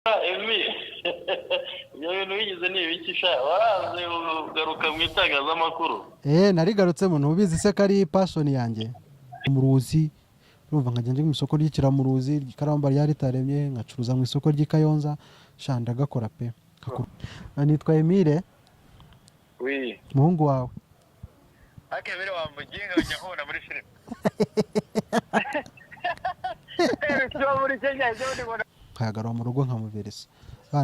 Emi, ibyo bintu wigize ni ibiki sha? Waranze ugaruka mu itangazamakuru. Narigarutsemo, ntubizi se ko ari passion yanjye? Muruzi, urumva, nkajya njya mu isoko ry'Ikiramuruzi, Karamba ryari ritaremye, nkacuruza mu isoko ry'i Kayonza. Sha, ndagakora pe. Nitwa Emile. Oui. Umuhungu wawe. Ariko Emile wamuginga, ujya nkubona muri filime kiba muri Kenya ejo bundi mbona. Nkayagarura mu rugo nkamuveresa.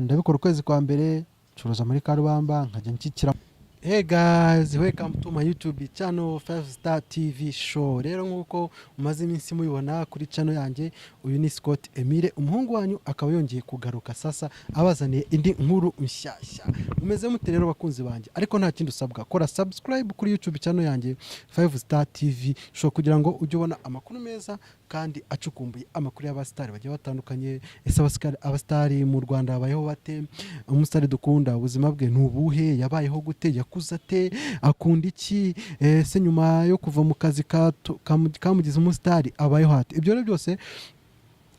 Ndabikora ukwezi kwa mbere, ncuruza muri Karubamba, nkajya nshyikira. Hey guys, welcome to my YouTube channel, 5 Star TV Show. Rero nk'uko mumaze iminsi mubibona kuri channel yanjye, uyu ni Scott Emile, umuhungu wanyu, akaba yongeye kugaruka sasa abazaniye indi nkuru nshyashya. Mumeze mute rero, bakunzi banjye? Ariko nta kindi usabwa, kora subscribe kuri YouTube channel yanjye, 5 Star TV Show, kugira ngo ujye ubona amakuru meza kandi acukumbuye, amakuru y'abasitari bagiye batandukanye. Ese abasitari mu Rwanda babayeho bate? Umusitari dukunda, ubuzima bwe ni ubuhe? Yabayeho gute? Yakuze ate? Akunda iki? Ese nyuma yo kuva mu kazi kamugize umusitari abayeho ate? Ibyo rero byose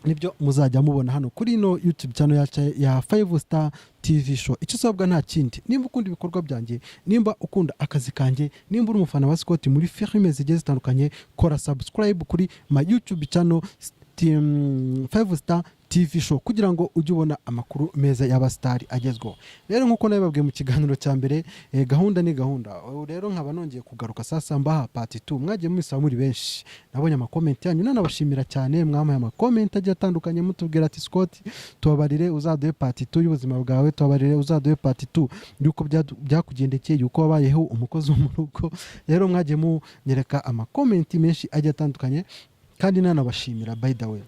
nibyo muzajya mubona hano kuri ino YouTube channel yacu ya 5 Star TV Show. Icyo usabwa nta kindi: nimba ukunda ibikorwa byanjye, nimba ukunda akazi kanjye, nimba uri umufana wa Scott muri filime zigiye zitandukanye, kora subscribe kuri my YouTube channel, 5 Star TV Show, kugira ngo ujye ubona amakuru meza y'abasitari agezweho. Rero nk'uko nabibabwiye mu kiganiro cya mbere, gahunda ni gahunda. Ubu rero nkaba nongeye kugaruka sasa mbaha part 2. Mwagiye mubisaba muri benshi, nabonye ama comment yanyu, nanabashimira cyane. Mwampaye ama comment agiye atandukanye, mutubwira ati: "Scott, tubabarire uzaduhe part 2 y'ubuzima bwawe, tubabarire uzaduhe part 2 y'uko byakugendekeye, y'uko wabayeho umukozi wo mu rugo." Rero mwagiye munyereka ama comment menshi agiye atandukanye, kandi nanabashimira. By the way,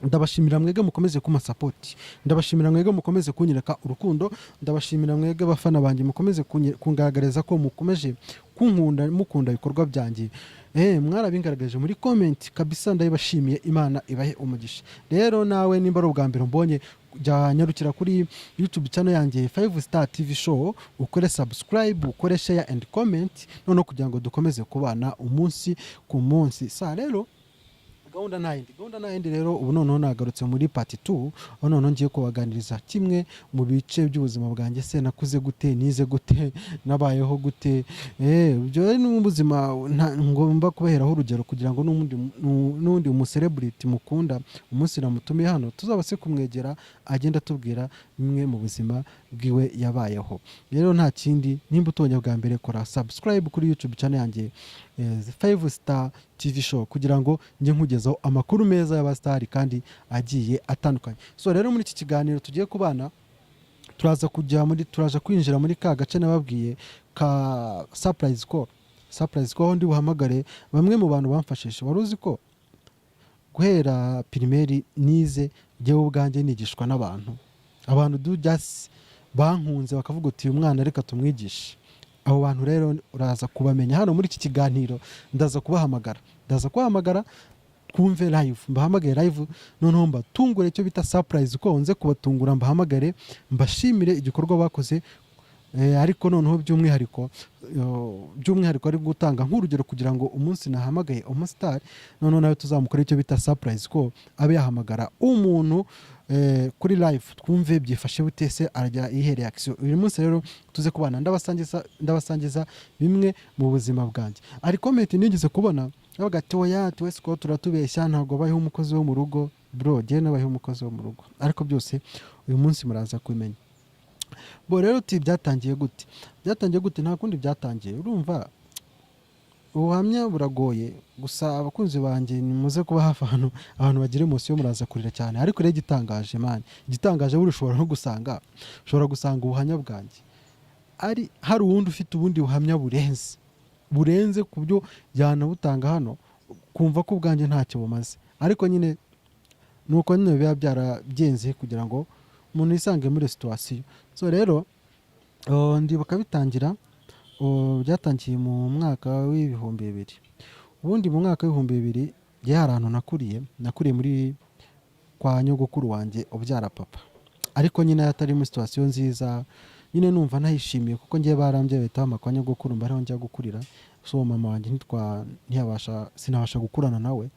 ndabashimira mwebwe mukomeze kumpa support, ndabashimira mwebwe mukomeze kunyereka urukundo, ndabashimira mwebwe abafana banjye mukomeze kungaragariza ko mukomeje kunkunda, mukunda ibikorwa byanjye. Mwarabingaragaje muri comment kabisa, ndabibashimiye, Imana ibahe umugisha. Rero nawe nimba ari ubwa mbere mbonye, jya nyarukira kuri YouTube channel yanjye, 5 Star TV Show, ukore subscribe, ukore share and comment, noneho kugira ngo dukomeze kubana umunsi ku munsi. Sa rero gahunda nta yindi, gahunda nta yindi. Rero ubu noneho nagarutse muri part 2, aho noneho ngiye kubaganiriza kimwe mu bice by'ubuzima bwanjye. Se nakuze gute? Nize gute? Nabayeho gute? Ibyo rero ni ubuzima ngomba kubaheraho urugero, kugira ngo n'undi umu celebrity mukunda, umunsi namutumiye hano, tuzabase kumwegera agenda atubwira bimwe mu buzima bwiwe yabayeho. Rero nta kindi, nimba utubonye bwa mbere, kora subscribe kuri YouTube channel yanjye, 5 Star TV Show, kugira ngo njye nkugezaho amakuru meza y'abasitari kandi agiye atandukanye. So rero muri iki kiganiro tugiye kubana, turaza kwinjira muri ka gace nababwiye ka surprise call. Surprise call aho ndi buhamagare bamwe mu bantu bamfashije. Wari uzi ko guhera primaire nize njyewe ubwanjye nigishwa n'abantu, abantu do just bankunze, bakavuga uti: "Uyu mwana reka tumwigishe"? Abo bantu rero uraza kubamenya hano muri iki kiganiro. Ndaza kubahamagara twumve live, mbahamagare live, noneho mbatungure, icyo bita surprise, uko nze kubatungura, mbahamagare mbashimire igikorwa bakoze. Ariko noneho by'umwihariko ari gutanga nk'urugero, kugira ngo umunsi nahamagaye umusitari, noneho nawe tuzamukore icyo bita surprise, ko abe yahamagara umuntu kuri live, twumve byifashe bute, se aragira iyihe reaction. Uyu munsi rero tuze kubana, ndabasangiza bimwe mu buzima bwanjye. Ari comment nigeze kubona bavuga ati: "Oya," ati: "we Scott uratubeshya, ntabwo wabayeho umukozi wo mu rugo." Bro, njyewe nabayeho umukozi wo mu rugo, ariko byose uyu munsi muraza kubimenya. Bo rero uti: "Byatangiye gute? Byatangiye gute?" Nta kundi byatangiye. Urumva, ubuhamya buragoye. Gusa abakunzi banjye, nimuze kuba hafi ahantu abantu bagira émotion, muraza kurira cyane. Ariko rero igitangaje, man, igitangaje buri ushobora no gusanga, ushobora gusanga ubuhamya bwanjye ari hari uwundi ufite ubundi buhamya burenze ku byo yanabutanga hano, kumva ko ubwanjye ntacyo bumaze. Ariko nyine ni uko nyine biba byaragenze kugira ngo umuntu yisange muri situation. So rero ndibuka bitangira, byatangiye mu mwaka w'2000. Ubundi mu mwaka w'2000 njye hari ahantu nakuriye, muri kwa nyogokuru wanjye ubyara papa, ariko nyine atari muri situation nziza. Nyine numva ntayishimiye, kuko ngiye barambye bahita bampa kwa nyogokuru, mba ariho njya gukurira. So mama wanjye ntiyabasha, sinabasha gukurana nawe,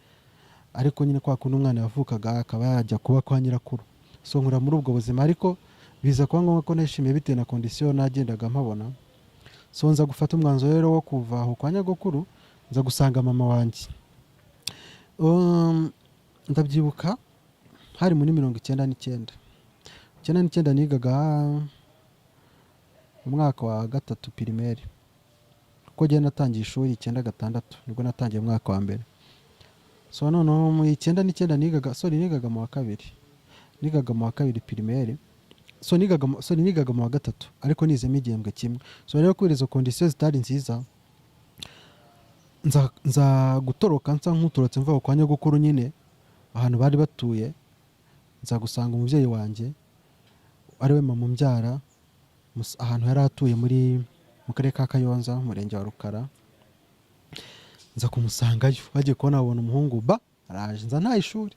ariko nyine kwa kundi umwana yavukaga akaba yajya kuba kwa nyirakuru. So nkura muri ubwo buzima, ariko biza kuba ngombwa ko nishimiye bitewe na condition nagendaga mpabona. So nza gufata umwanzuro rero wo kuva aho kwa nyogokuru, nza gusanga mama wanjye. Ndabyibuka hari muri 99, 99, nigaga mu mwaka wa gatatu primaire, kuko njyewe natangiye ishuri 96, nibwo natangiye umwaka wa mbere. So noneho mu 99 nigaga, sorry, nigaga mu wa kabiri, nigaga mu wa kabiri primaire. So sorry, nigaga mu wa gatatu, ariko nizemo igihembwe kimwe. So rero kubera izo condition zitari nziza, nza gutoroka, nsa nk'utorotse mva kwa nyogokuru nyine ahantu bari batuye, nza gusanga umubyeyi wanjye ariwe mama umbyara ahantu yari atuye mu karere ka Kayonza, umurenge wa Rukara. Nza kumusangayo, bagiye kubona babona umuhungu ba araje, nza nta ishuri,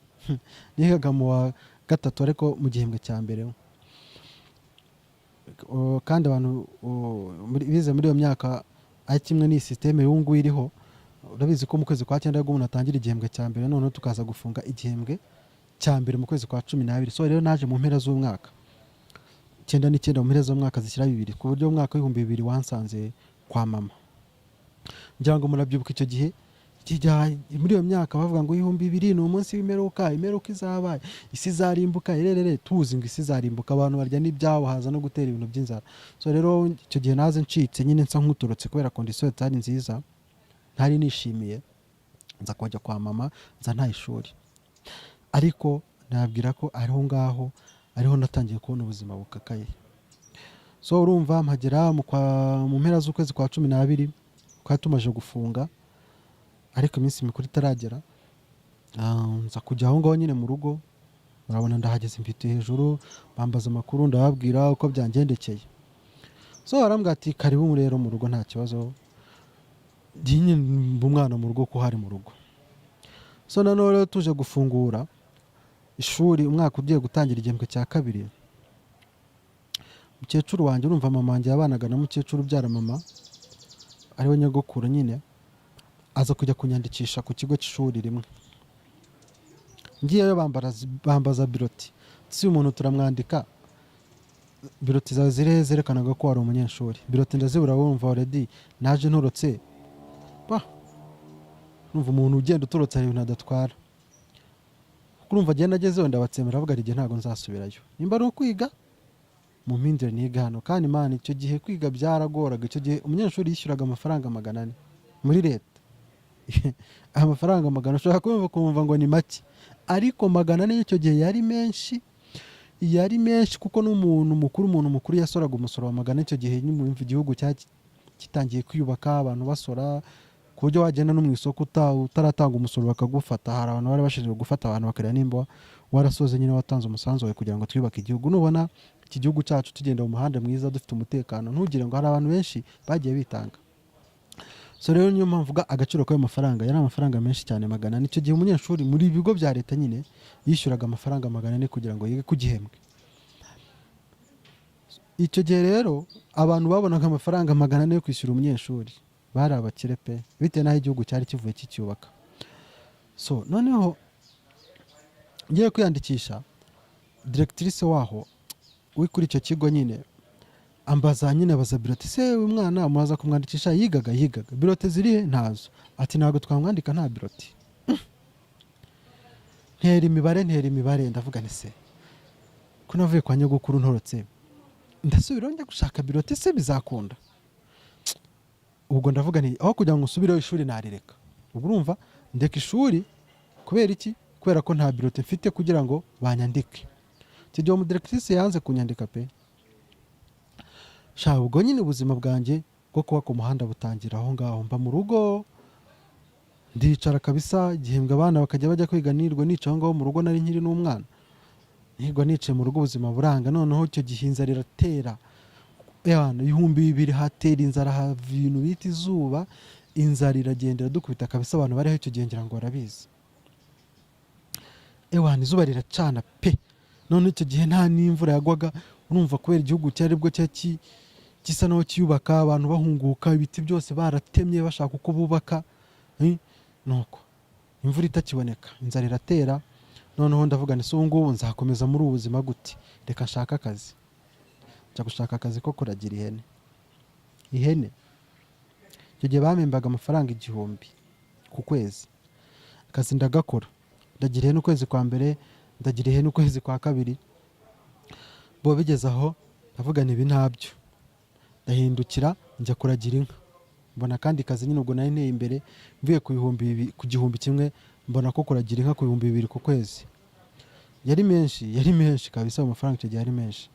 nigaga mu wa gatatu ariko mu gihembwe cya mbere. Kandi abantu bize muri iyo myaka ari kimwe n'iyi système y'ubu ngubu iriho. Urabizi ko mu kwezi kwa cyenda aribwo umuntu atangira igihembwe cya mbere, noneho tukaza gufunga igihembwe cya mbere mu kwezi kwa 12. So rero naje mu mpera z'umwaka 99, mu mpera z'umwaka zishyira bibiri, ku buryo umwaka w'2000 wansanze kwa mama. Ngira ngo murabyibuka icyo gihe muri iyo myaka bavuga ngo 2000 ni umunsi w'imperuka, imperuka izaba, isi izarimbuka, irerere, tuzi ngo isi izarimbuka, abantu barya n'ibyabo, haza no gutera ibintu by'inzara. So rero icyo gihe naze ncitse nyine, nsa nk'uturutse kubera condition zitari nziza ntari nishimiye, nza kujya kwa mama, nza nta ishuri. Ariko nabwira ko ariho ngaho ariho natangiye kubona ubuzima bukakaye. So urumva mpagera mu mpera z'ukwezi kwa 12, twari tumaze gufunga ariko iminsi mikuru itaragera. Nza kujya aho ngaho nyine mu rugo, barabona ndahageze, mfite hejuru, bambaza amakuru, ndababwira uko byangendekeye. So barambwira ati: "Karibu rero mu rugo, nta kibazo." Nyine mba umwana mu rugo ko hari mu rugo. So noneho rero tuje gufungura ishuri, umwaka ugiye gutangira igihembwe cya kabiri, mukecuru wanjye, urumva mama wanjye yabanaga na mukecuru ubyara mama, ariwe nyogokuru nyine, aza kujya kunyandikisha ku kigo cy'ishuri rimwe. Ngiyeyo bambaza bulletin. Si umuntu turamwandika, bulletin zawe zirihe zerekanaga ko wari umunyeshuri? Bulletin ndazibura. Wumva already naje nturutse ba, numva umuntu ugenda uturutse hari ibintu adatwara. Kuko urumva agenda agezeyo ndabatsemera, avuga igihe ntabwo nzasubirayo, nimba ari ukwiga mu mpindure niga hano. Kandi Imana, icyo gihe kwiga byaragoraga. Icyo gihe umunyeshuri yishyuraga amafaranga 400 muri leta. Amafaranga 400 ushobora kumva ukumva ngo ni make, ariko 400 y'icyo gihe yari menshi, yari menshi, kuko n'umuntu mukuru, umuntu mukuru yasoraga umusoro wa 400 icyo gihe. Nyuma igihugu cyari gitangiye kwiyubaka, abantu basora ku buryo wagenda no mu isoko utaratanga umusoro bakagufata. Hari abantu bari bashinzwe gufata abantu bakareba nimba warasoze nyine, watanze umusanzu wawe kugira ngo twiyubake igihugu. Nubona iki gihugu cyacu tugenda mu muhanda mwiza, dufite umutekano, ntugire ngo hari abantu benshi bagiye bitanga. So rero niyo mpamvu mvuga agaciro k'ayo mafaranga, yari amafaranga menshi cyane, 400. Icyo gihe umunyeshuri muri bigo bya leta nyine yishyuraga amafaranga 400 kugira ngo yige ku gihembwe. Icyo gihe rero abantu babonaga amafaranga 400 yo kwishyura umunyeshuri bari abakire pe, bitewe n'aho igihugu cyari kivuye kicyubaka. So noneho ngiye kwiyandikisha, directrice waho uri kuri icyo kigo nyine ambaza nyine, abaza bulletin. Se uyu mwana muraza kumwandikisha, yigaga? Yigaga. Bulletin zirihe? Ntazo. Ati: "Ntabwo twamwandika nta bulletin." Ntera imibare, ntera imibare, ndavuga nti: "Se ko navuye kwa nyogokuru ntorotse, ndasubiraho njya gushaka bulletin, se bizakunda?" Ubwo ndavuga nti: "Aho kugira ngo nsubireho, ishuri narireka." Ubwo urumva ndeka ishuri kubera iki? Kubera ko nta bulletin mfite kugira ngo banyandike. Icyo gihe umudirectrice yanze kunyandika pe. Sha, ubwo nyine ubuzima bwanjye bwo kuba ku muhanda butangira aho ngaho. Mba mu rugo, ndicara kabisa, igihembwe abana bakajya bajya kwiga, nirwa nicaye aho ngaho mu rugo. Nari nkiri n'umwana, nirwa nicaye mu rugo, ubuzima buranga. Noneho icyo gihe inzara iratera. Ewana, 2000 hatera inzara, hava ibintu bita izuba, inzara iragenda iradukubita kabisa. Abantu bariho icyo gihe ngira ngo barabizi. Ewana, izuba riracana pe. None icyo gihe nta n'imvura yagwaga. Urumva kubera igihugu cyari bwo cyari gisa naho kiyubaka, abantu bahunguka, ibiti byose baratemye bashaka uko bubaka, nuko imvura itakiboneka, inzara iratera. Noneho ndavuga nti: "Se ubu ngubu nzakomeza muri ubu buzima gute? Reka nshake akazi." Njya gushaka akazi ko kuragira ihene. Ihene icyo gihe bampembaga amafaranga 1000 ku kwezi. Akazi ndagakora, ndagira ihene ukwezi kwa mbere, ndagira ihene ukwezi kwa kabiri. Bo bigeze aho ndavuga nti: "Ibi ntabyo." Ndahindukira njya kuragira inka, mbona akandi kazi nyine. Ubwo nari nteye imbere, mvuye ku 2000, ku 1000, mbona ko kuragira inka ku 2000 ku kwezi. Yari menshi, yari menshi kabisa. Ayo mafaranga icyo gihe yari menshi.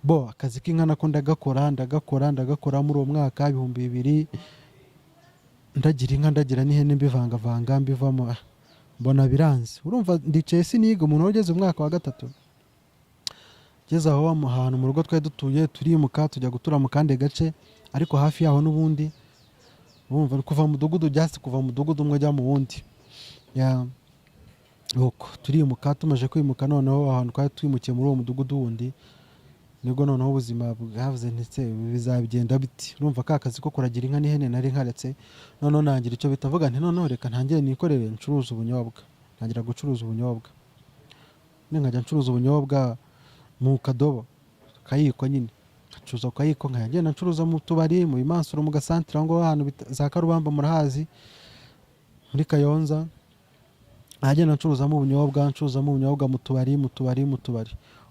Bo akazi k'inka nako ndagakora, ndagakora, ndagakora. Muri uwo mwaka 2000 ndagira inka, ndagira n'ihene, mbivangavanga, mbivamo. Mbona biranze. Urumva ndicaye siniga, umuntu wari ugeze mu mwaka wa gatatu. Ngeze aho mu hantu mu rugo twari dutuye, turimuka tujya gutura mu kandi gace, ariko hafi yaho n'ubundi. Urumva ni kuva mu mudugudu, byasi kuva mu mudugudu umwe ujya mu wundi. Ya, uko turimuka. Tumaze kwimuka, noneho ahantu twari twimukiye muri uwo mudugudu wundi, nibwo noneho ubuzima bwavuze ndetse bizagenda biti. Urumva ka kazi ko kuragira inka n'ihene nari nkaretse. Noneho nangira icyo bita, mvuga nti: "Noneho reka ntangire nikorere, ncuruza ubunyobwa." Ntangira gucuruza ubunyobwa, nkajya ncuruza ubunyobwa mu kadobo kayiko nyine, nkacuruza ku kayiko, nkajya ngenda ncuruza mu tubari, mu bimansuro, mu gasantire aho ngaho ahantu za Karubamba murahazi, muri Kayonza. Nkajya ncuruzamo ubunyobwa, ncuruzamo ubunyobwa mu tubari, mu tubari, mu tubari.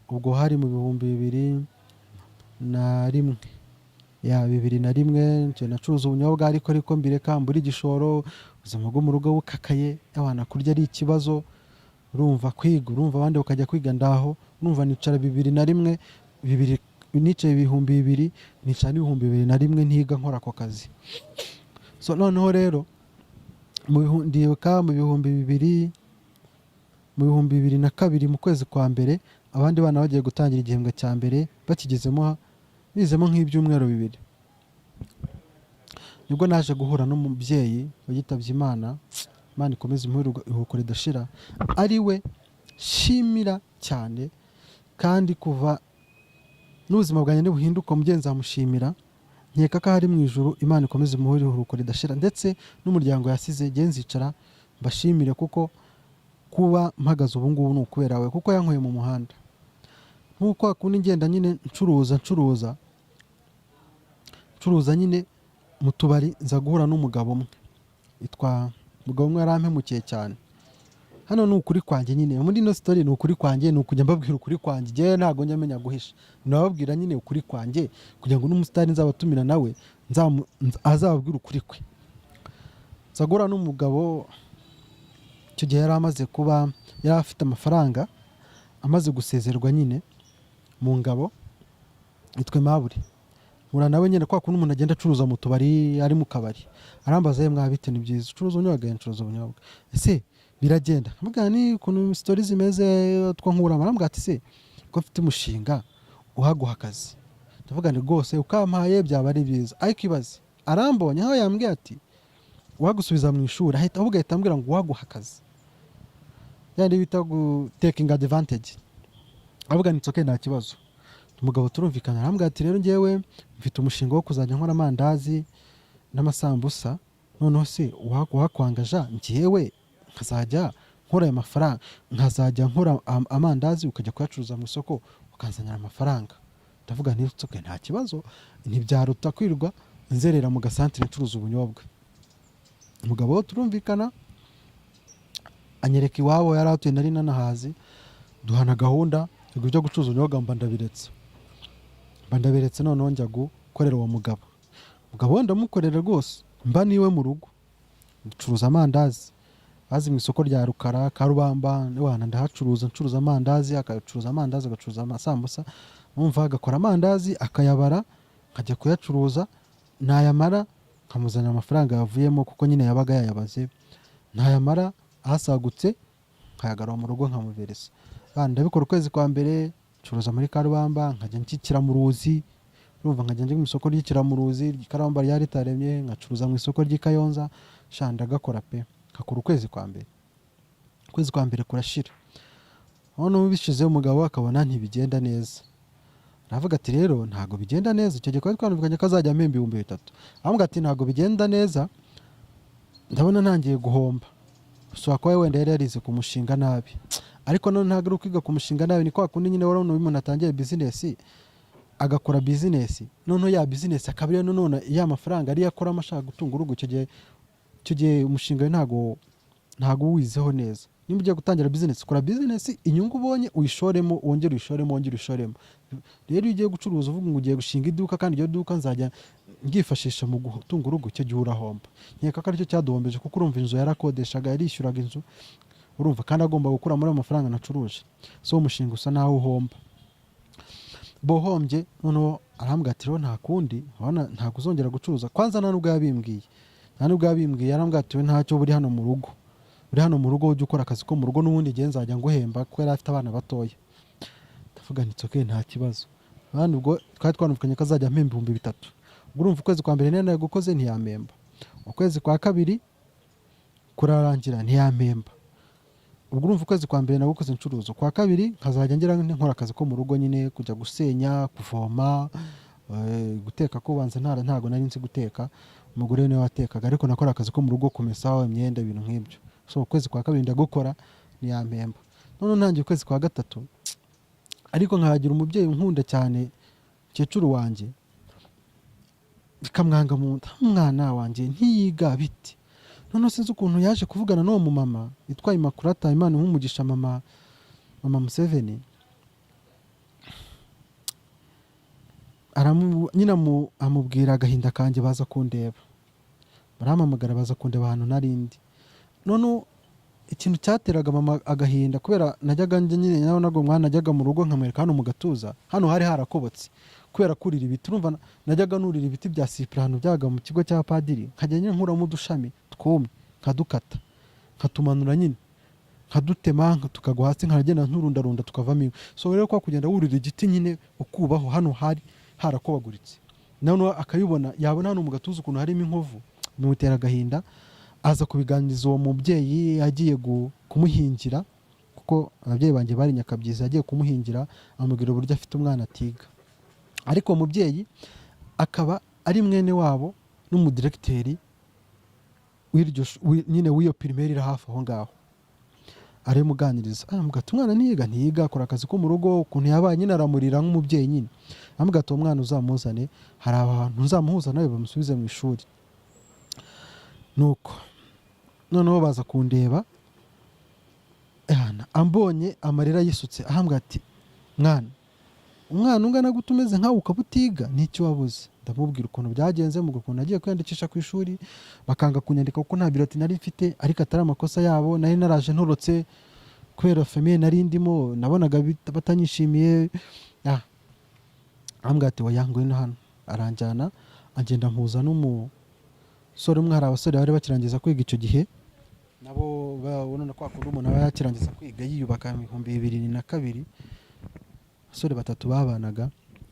Ubwo hari mu 2001, ya 2001, ngenda ncuruza ubunyobwa, ariko mbireka mbura igishoro. Ubuzima bwo mu rugo bukakaye, abana kurya ari ikibazo, urumva kwiga, urumva abandi bakajya kwiga, ndaho. Urumva nicara 2001, bibiri nicaye 2000, nicara n'2001 ntiga, nkora ako kazi. So noneho rero ndibuka mu 2000, mu 2002, mu kwezi kwa mbere, abandi bana bagiye gutangira igihembwe cya mbere, bakigezemo bizemo nk'ibyumweru 2, nibwo naje guhura n'umubyeyi witabye Imana, Imana ikomeze imuhe iruhuko ridashira, ari we shimira cyane. Kandi kuva n'ubuzima bwanjye nibuhinduka, umubyeyi nzamushimira. Nkeka ko ahari mu ijuru, Imana ikomeze imuhe iruhuko ridashira, ndetse n'umuryango yasize. Nge nzicara mbashimire, kuko kuba mpagaze ubu ngubu ni ukubera we, kuko yankuye mu muhanda. Nk'uko akundi ngenda nyine ncuruza, ncuruza, ncuruza nyine mu tubari, nza guhura n'umugabo umwe yitwa, umugabo umwe yarampemukiye cyane. Hano ni ukuri kwanjye nyine, muri ino story ni ukuri kwanjye, ni ukujya mbabwira ukuri kwanjye. Njyewe ntabwo njya menya guhisha, nababwira nyine ukuri kwanjye kugira ngo n'umusitari nzabatumira nawe azababwire ukuri kwe. Nza guhura n'umugabo, icyo gihe yari amaze kuba, yari afite amafaranga, amaze gusezerwa nyine mu ngabo, yitwa Aimable. Mpura nawe nyine kwa kuntu umuntu agenda acuruza mu tubari, ari mu kabari, arambaza: "Ye mwabite, ni byiza, ucuruza ubunyobwa?" "Ncuruza ubunyobwa." "Ese biragenda?" Nkamubwira ni ukuntu story zimeze, two nkuramo. Arambwira ati: "Se ko mfite umushinga, uhaguha akazi?" Ndavuga ni rwose ukampaye byaba ari byiza. Ariko ibaze, arambonye aho yambwiye ati: "Uwagusubiza mu ishuri," ahita ahubwo ahita ambwira ngo: "Uwaguha akazi," yandi bita gutakinga advantage. Avuga ni okay, nta kibazo. Umugabo turumvikana, arambwira ati: "Rero ngewe mfite umushinga wo kuzajya nkora amandazi n'amasambusa. Noneho se uwakwangaja njyewe nkazajya nkora ayo mafaranga, nkazajya nkora amandazi, ukajya kuyacuruza mu isoko, ukanzanira amafaranga?" Ndavuga nti: "Okay, nta kibazo, ntibyaruta kwirirwa nzerera mu gasantire ncuruza ubunyobwa." Umugabo turumvikana, anyereka iwabo yari atuye, nari nanahazi, duhana gahunda. Ibyo byo gucuruza ubunyobwa mba ndabiretse, mba ndabiretse. Noneho njya gukorera uwo mugabo. Umugabo we ndamukorera rwose, mba niwe mu rugo, ducuruza amandazi bazi mu isoko rya Rukara, Karubamba wana, ndahacuruza, ncuruza amandazi, agacuruza amandazi, agacuruza amasambusa. Numva agakora amandazi akayabara, nkajya kuyacuruza, nayamara nkamuzanira amafaranga yavuyemo, kuko nyine yabaga yayabaze. Nayamara asagutse nkayagarura mu rugo, nkamuveresa. Bana, ndabikora ukwezi kwa mbere, ncuruza muri Karubamba, nkajya nshyikira mu ruzi. Urumva nkajya njya mu isoko ry'Ikiramuruzi, Karubamba ryari ritaremye, nkacuruza mu isoko ry'i Kayonza. Sha, ndagakora pe, nkakora ukwezi kwa mbere. Ukwezi kwa mbere kurashira. Noneho bishize, umugabo akabona ntibigenda neza, aravuga ati: "Rero ntabwo bigenda neza." Icyo gihe twari twanumvikanye ko azajya ampemba 3000. Aravuga ati: "Ntabwo bigenda neza, ndabona ntangiye guhomba." Ushobora kuba wenda yari yarize ku mushinga nabi. Ariko none ntabwo ari ukwiga ku mushinga nabi, ni kwa kundi nyine urabona umuntu atangiye bizinesi, agakora bizinesi, noneho ya bizinesi akaba ariyo none ya mafaranga ariyo akoramo ashaka gutunga urugo. Icyo gihe umushinga we ntago uwizeho neza. Niba ugiye gutangira bizinesi, kora bizinesi, inyungu ubonye uyishoremo, wongere uyishoremo, wongere uyishoremo. Rero iyo ugiye gucuruza uvuga ngo ugiye gushinga iduka, kandi iryo duka nzajya nryifashisha mu gutunga urugo, icyo gihe urahomba. Nkeka ko aricyo cyaduhombeje, kuko urumva inzu yarakodeshaga, yarishyuraga inzu, urumva kandi agomba gukura muri ayo mafaranga nacuruje. So uwo mushinga usa naho uhomba bohombye. Noneho arambwira ati: "Rero nta kundi, urabona ntabwo uzongera gucuruza." Kwanza nta nubwo yabimbwiye. Yarambwira ati: "We ntacyo, uri hano mu rugo, uri hano mu rugo, ujye ukora akazi ko mu rugo, n'ubundi igihe nzajya nguhemba," kuko yari afite abana batoya. Ndavuga nti: "Okay, nta kibazo." Abandi ubwo twari twanumvikanye ko azajya ampemba 3000. Ubwo urumva ukwezi kwa mbere nari gukoze ntiyampemba, ukwezi kwa kabiri kurarangira ntiyampemba. Ubwo urumva ukwezi kwa mbere nagukoze ncuruza, ukwa kabiri nkazajya ngira nkora akazi ko mu rugo nyine, kujya gusenya, kuvoma, guteka. Kubanza ntago nari nzi guteka, umugore we niwe watekaga, ariko nakora akazi ko mu rugo, kumesa imyenda, ibintu nk'ibyo. So ukwezi kwa kabiri ndagukora ntiyampemba. Noneho ntangiye ukwezi kwa gatatu, ariko nkahagira umubyeyi unkunda cyane, mukecuru wanjye, bikamwanga mu nda, umwana wanjye ntiyiga biti. Noneho sinzi ukuntu yaje kuvugana n'uwo mumama witwa Imakurata, Imana imuhe umugisha, mama Museveni. Nyine amubwira agahinda kanjye, baza kundeba, barampamagara, baza kundeba ahantu narindi. Noneho ikintu cyateraga mama agahinda, kubera najyaga njya nyine, nabonaga umwana, najyaga mu rugo nkamwereka hano mu gatuza, hano hari harakobotse kubera kurira ibiti. Urumva najyaga nurira ibiti bya sipure ahantu byabaga mu kigo cya padiri, nkajya nyine nkuramo udushami twumye, nkadukata, nkatumanura nyine, nkadutema tukagwa hasi, nkagenda nturundarunda tukavamo inkwi. So rero kwa kugenda wurira igiti nyine ukubaho, hano hari harakobaguritse. Noneho akabibona, yabona hano mu gatuza ukuntu harimo inkovu, bimutera agahinda. Aza kubiganiriza uwo mubyeyi agiye kumuhingira, kuko ababyeyi banjye bari Nyakabyizi. Agiye kumuhingira amubwira uburyo afite umwana atiga, ariko uwo mubyeyi akaba ari mwene wabo n'umudiregiteri w'iryo nyine w'iyo primaire iri hafi aho ngaho. Aramuganiriza, aramubwira ati: "Umwana ntiyiga, ntiyiga, akora akazi ko mu rugo." Ukuntu yabaye nyine aramurira nk'umubyeyi nyine, aramubwira ati: "Uwo mwana uzamuzane, hari abantu nzamuhuza nawe bamusubize mu ishuri." Nuko noneho baza kundeba. Ehana, ambonye amarira yisutse, ahambwa ati: "Mwana, umwana ungana gute, umeze nkawe, ukaba utiga, n'icyo wabuze?" Ndamubwira ukuntu byagenze, mubwira ukuntu nagiye kwiyandikisha ku ishuri bakanga kunyandika kuko nta bulletin nari mfite, ariko atari amakosa yabo, nari naraje ntorotse kubera famille nari ndimo, nabonaga batanyishimiye. Arambwira ati: "Oya, ngwino hano." Aranjyana, agenda mpuza n'umusore umwe. Hari abasore bari bakirangiza kwiga icyo gihe nabo, babona kwa kundi umuntu aba yakirangiza kwiga yiyubaka mu 2002. Abasore batatu babanaga,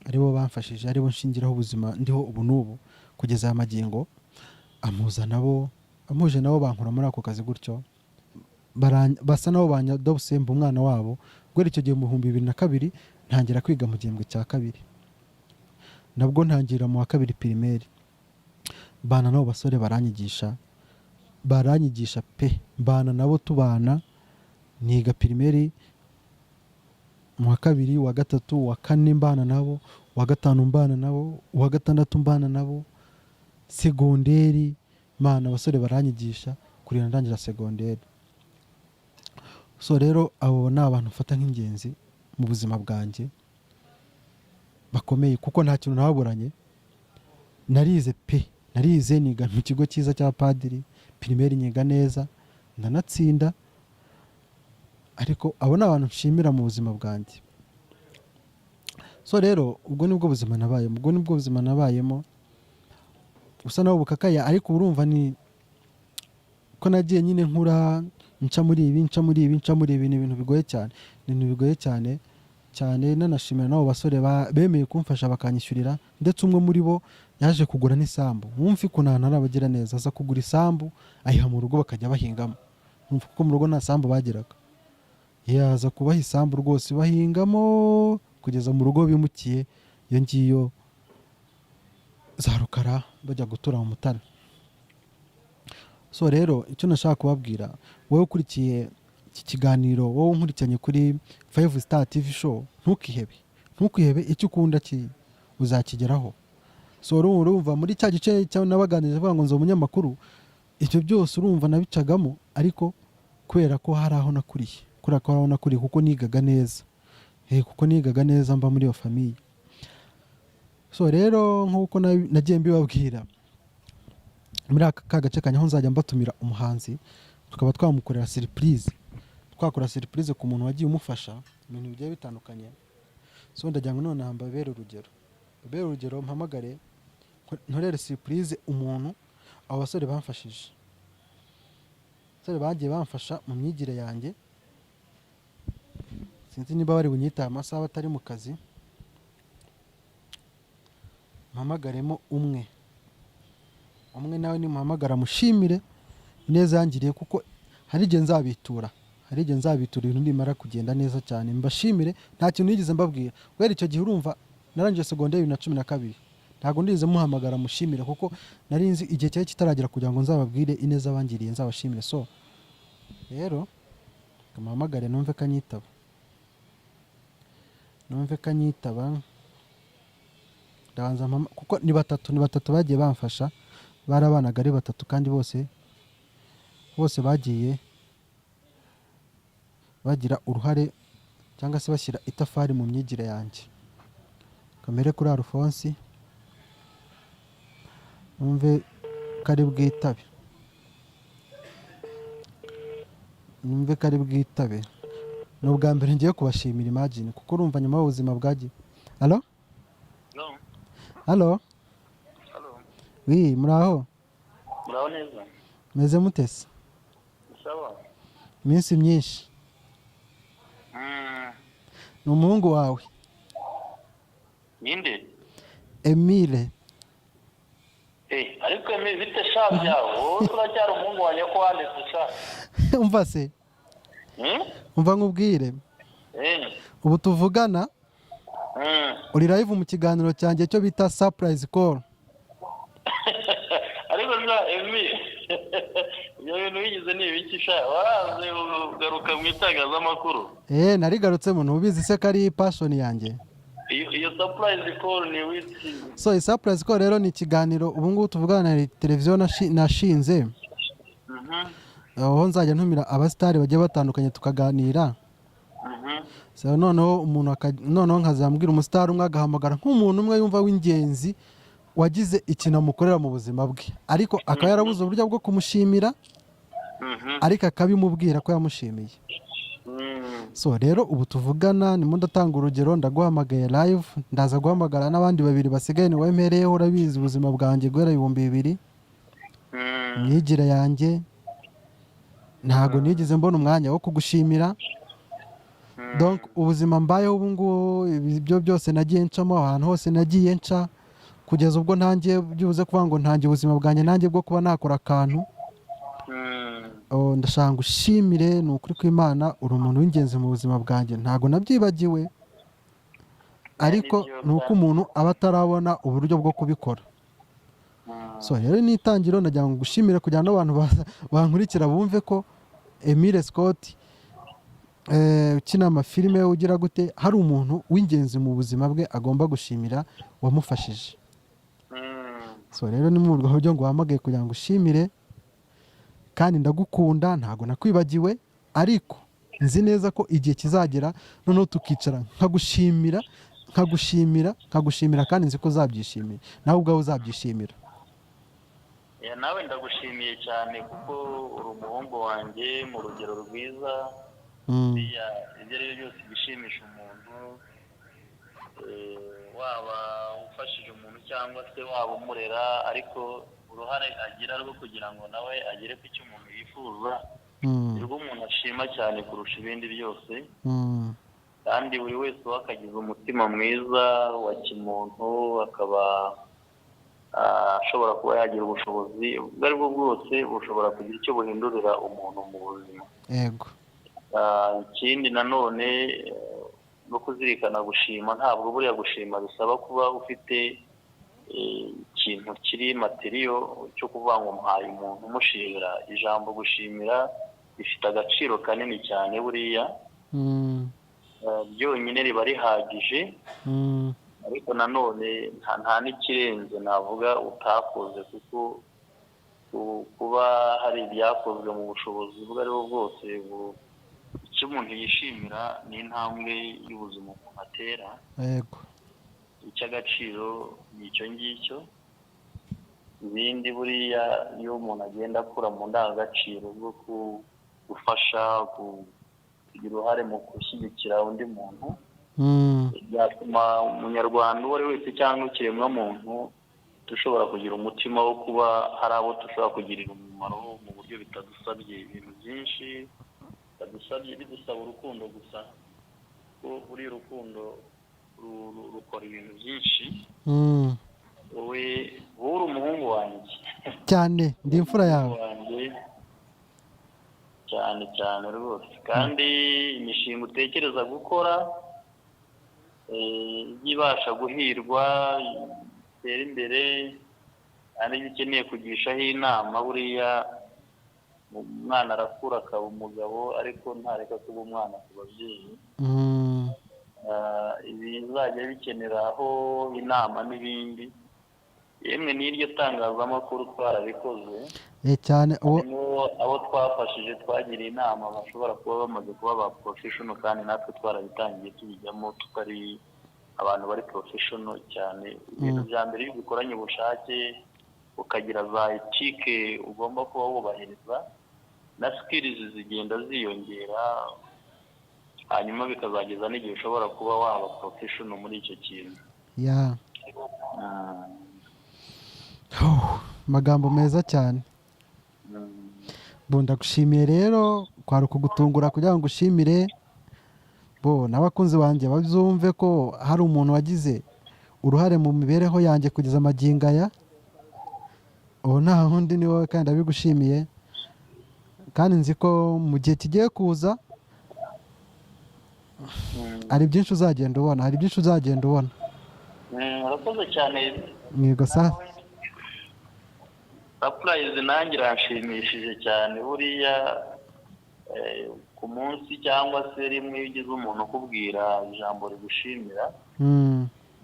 aribo bamfashije, aribo nshingiraho ubuzima ndiho ubu n'ubu kugeza aya magingo. Amuza nabo, amuje nabo, bankura muri ako kazi gutyo. Basa nabo banyadopse, mba umwana wabo. Guhera icyo gihe mu 2002 ntangira kwiga mu gihembwe cya kabiri, nabwo ntangira mu wa kabiri primaire. Mbana n'abo basore, baranyigisha, baranyigisha pe. Mbana nabo, tubana, niga primaire mu wa kabiri, wa gatatu, wa kane mbana nabo, wa gatanu mbana nabo, uwa gatandatu mbana nabo, segonderi mana abasore baranyigisha kurinda ndangira segonderi. So rero abo ni abantu mfata nk'ingenzi mu buzima bwanjye bakomeye, kuko nta kintu nababuranye. Narize pe, narize, niga mu kigo cyiza cya padiri, primaire nyiga neza ndanatsinda. Ariko abo ni abantu nshimira mu buzima bwanjye. So rero ubwo nibwo buzima nabayemo, ubwo nibwo buzima nabayemo busa naho bukakaye, ariko urumva ni ko nagiye nyine nkura, nca muri ibi, nca muri ibi, nca muri ibi. Ni ibintu bigoye cyane, ni ibintu bigoye cyane cyane. Nanashimira n'abo basore bemeye kumfasha bakanyishyurira, ndetse umwe muri bo yaje kugura n'isambu. Wumve ukuntu ahantu hari abagira neza, aza kugura isambu ayiha mu rugo bakajya bahingamo. Wumva, kuko mu rugo nta sambu bagiraga, yaza kubaha isambu rwose bahingamo kugeza mu rugo bimukiye iyo ngiyo za Rukara, bajya gutura mu Mutara. So rero icyo nashaka kubabwira, wowe ukurikiye Iki kiganiro, wowe unkurikiranye kuri Five Star TV Show, ntukihebe, ntukihebe. Icyo ukunda uzakigeraho. So urumva muri cya gice cya nabaganirije avuga ngo nzi umunyamakuru, ibyo byose urumva nabicagamo, ariko kubera ko hari aho nakuriye, kubera ko hari aho nakuriye, kuko nigaga neza, kuko nigaga neza mba muri iyo famille. So rero nk'uko nagiye mbibabwira muri aka ka gace kanjye, aho nzajya mbatumira umuhanzi tukaba twamukorera surprise, twakora surprise ku muntu wagiye umufasha ibintu bigiye bitandukanye. So ndagira ngo nonaha mbabere urugero, mbabere urugero, mpamagare nkorere surprise umuntu, abo basore bamfashije, abasore bagiye bamfasha mu myigire yanjye. Sinzi niba bari bunyitaye amasaha batari mu kazi. Mpamagaremo umwe umwe, nawe nimuhamagara mushimire ineza yangiriye, kuko hari igihe nzabitura, hari igihe nzabitura ibintu nimara kugenda neza cyane, mbashimire. Nta kintu nigeze mbabwira guhera icyo gihe. Urumva narangije segonderi 2012, ntabwo nigeze muhamagara mushimire, kuko nari nzi igihe cyari kitaragera kugira ngo nzababwire ineza bangiriye, nzabashimire. So rero muhamagare numve ko anyitaba, numve ko anyitaba. Ndabanza kuko ni batatu, ni batatu bagiye bamfasha. Barabanaga ari batatu kandi bose bose bagiye bagira uruhare cyangwa se bashyira itafari mu myigire yanjye. Kamere kuri Alphonse, numve ko ari bwitabe, numve ko ari bwitabe. Ni ubwa mbere ngiye kubashimira, imagine, kuko urumva nyuma y'ubuzima bwagiye. Allo? No. Allo? Hello. Oui, muraho? Muraho neza. Meze mutese? Sawa. Iminsi myinshi. Ni umuhungu wawe. Ninde? Emile. Eh, ariko Emile, bite sha byawe? Wowe uracyari umuhungu wanjye ko wanditse sha? Umva se. Hmm? Umva nkubwire. Ubu tuvugana uri live mu kiganiro cyanjye cyo bita surprise call. Ariko sha Emile, ibyo bintu wigize ni ibiki sha? Waranze ugaruka mu itangazamakuru. Narigarutsemo, ntubizi se ko ari passion yanjye? Iyo surprise call ni wiki? So surprise call rero ni ikiganiro ubu ngubu tuvugana na televiziyo nashinze, aho nzajya ntumira abasitari bagiye batandukanye tukaganira. So, noneho umuntu noneho nkazambwira umusitari umwe agahamagara nk'umuntu umwe yumva w'ingenzi wagize ikintu amukorera mu buzima bwe, ariko akaba yarabuze uburyo bwo kumushimira, ariko akabimubwira ko yamushimiye. So rero ubu tuvugana ndimo ndatanga urugero, ndaguhamagaye live, ndaza guhamagara n'abandi babiri basigaye. Ni wowe mpereyeho. Urabizi ubuzima bwanjye guhera 2000, imyigire yanjye, ntabwo nigeze mbona umwanya wo kugushimira. Donc ubuzima mbayeho ubu ngubu, ibyo byose nagiye ncamo, ahantu hose nagiye nca, kugeza ubwo ntangiye byibuze kuvuga ngo ntangiye ubuzima bwanjye nanjye bwo kuba nakora akantu. Oh, ndashaka ngushimire, ni ukuri kw'Imana, uri umuntu w'ingenzi mu buzima bwanjye. Ntabwo nabyibagiwe, ariko Nibyo. ni uko umuntu aba atarabona uburyo bwo kubikora. So rero ni itangiriro, ndagira ngo ngushimire kugira ngo n'abantu bankurikira bumve ko Emile Scott, ukina amafilime, ugira gute, hari umuntu w'ingenzi mu buzima bwe agomba gushimira wamufashije. So rero ni muri ubwo buryo ngo uhamagaye kugira ngo ushimire, kandi ndagukunda, ntabwo nakwibagiwe, ariko nzi neza ko igihe kizagera noneho tukicara nkagushimira, nkagushimira, nkagushimira, kandi nzi ko uzabyishimira, nawe ubwawe uzabyishimira. Yeah, nawe ndagushimiye cyane kuko uri umuhungu wanjye mu rugero rwiza. Buriya ibyo ari byo byose bishimisha umuntu, waba ufashije umuntu cyangwa se waba umurera, ariko uruhare agira rwo kugira ngo nawe agere ku cyo umuntu yifuza, nirwo umuntu ashima cyane kurusha ibindi byose. Kandi buri wese we akagize umutima mwiza wa kimuntu, akaba ashobora kuba yagira ubushobozi ubwo ari bwo bwose bushobora kugira icyo buhindurira umuntu mu buzima. Ikindi nanone, no kuzirikana gushima. Ntabwo buriya gushima bisaba kuba ufite ikintu kiri matériel cyo kuvuga ngo muhaye umuntu umushimira. Ijambo gushimira Rifite agaciro kanini cyane buriya. Byonyine riba rihagije, ariko nanone nta n'ikirenze navuga utakoze, kuko kuba hari ibyakozwe mu bushobozi ubwo ari bwo bwose, icyo umuntu yishimira ni intambwe y'ubuzima umuntu atera. Icy'agaciro ni icyo ngicyo. Ibindi buriya iyo umuntu agenda akura mu ndangagaciro bwo gufasha, kugira uruhare mu gushyigikira undi muntu, byatuma Umunyarwanda uwo ari we wese cyangwa ikiremwamuntu dushobora kugira umutima wo kuba hari abo dushobora kugirira umumaro mu buryo bitadusabye ibintu byinshi, bitadusabye, bidusaba urukundo gusa, kuko buriya urukundo rukora ibintu byinshi. Wowe uri umuhungu wanjye. Cyane, ndi imfura yawe. Umuhungu wanjye cyane cyane rwose. Kandi imishinga utekereza gukora, ijye ibasha guhirwa, itere imbere. Kandi iyo ukeneye kugishaho inama, buriya umwana arakura akaba umugabo, ariko ntareka kuba umwana ku babyeyi. Ibizajya bikeneraho inama n'ibindi, yemwe n'iryo tangazamakuru twarabikoze. Cyane uwo. Harimo abo twafashije, twagiriye inama, bashobora kuba bamaze kuba ba professional, kandi natwe twarabitangiye tubijyamo tutari abantu bari professional cyane. Ibintu bya mbere, iyo ubikoranye ubushake, ukagira za éthique ugomba kuba wubahiriza, na skills zigenda ziyongera, hanyuma bikazageza n'igihe ushobora kuba waba professional muri icyo kintu. Oh, amagambo meza cyane. Bo ndagushimiye rero, kwari ukugutungura kugira ngo ushimire bo n'abakunzi banjye bazumve ko hari umuntu wagize uruhare mu mibereho yanjye kugeza amagingo aya. Ubu nta wundi, ni wowe, kandi ndabigushimiye. Kandi nzi ko mu gihe kigiye kuza hari byinshi uzagenda ubona, hari byinshi uzagenda ubona. Urakoze cyane. Mwego sa. Surprise nanjye iranshimishije cyane. Buriya ku munsi cyangwa se rimwe, iyo ugize umuntu ukubwira ijambo rigushimira,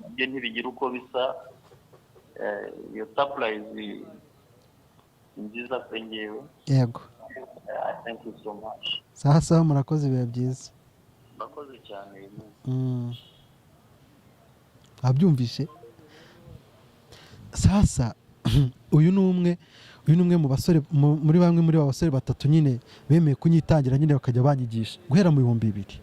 nabyo ntibigira uko bisa. Iyo surprise ni nziza kuri njyewe. Thank you so much. Sawa sawa, murakoze, ibihe byiza. Murakoze cyane. Abyumvishe sasa. Uyu ni umwe mu basore, muri bamwe muri ba basore batatu nyine bemeye kunyitangira nyine, bakajya banyigisha guhera mu 2000.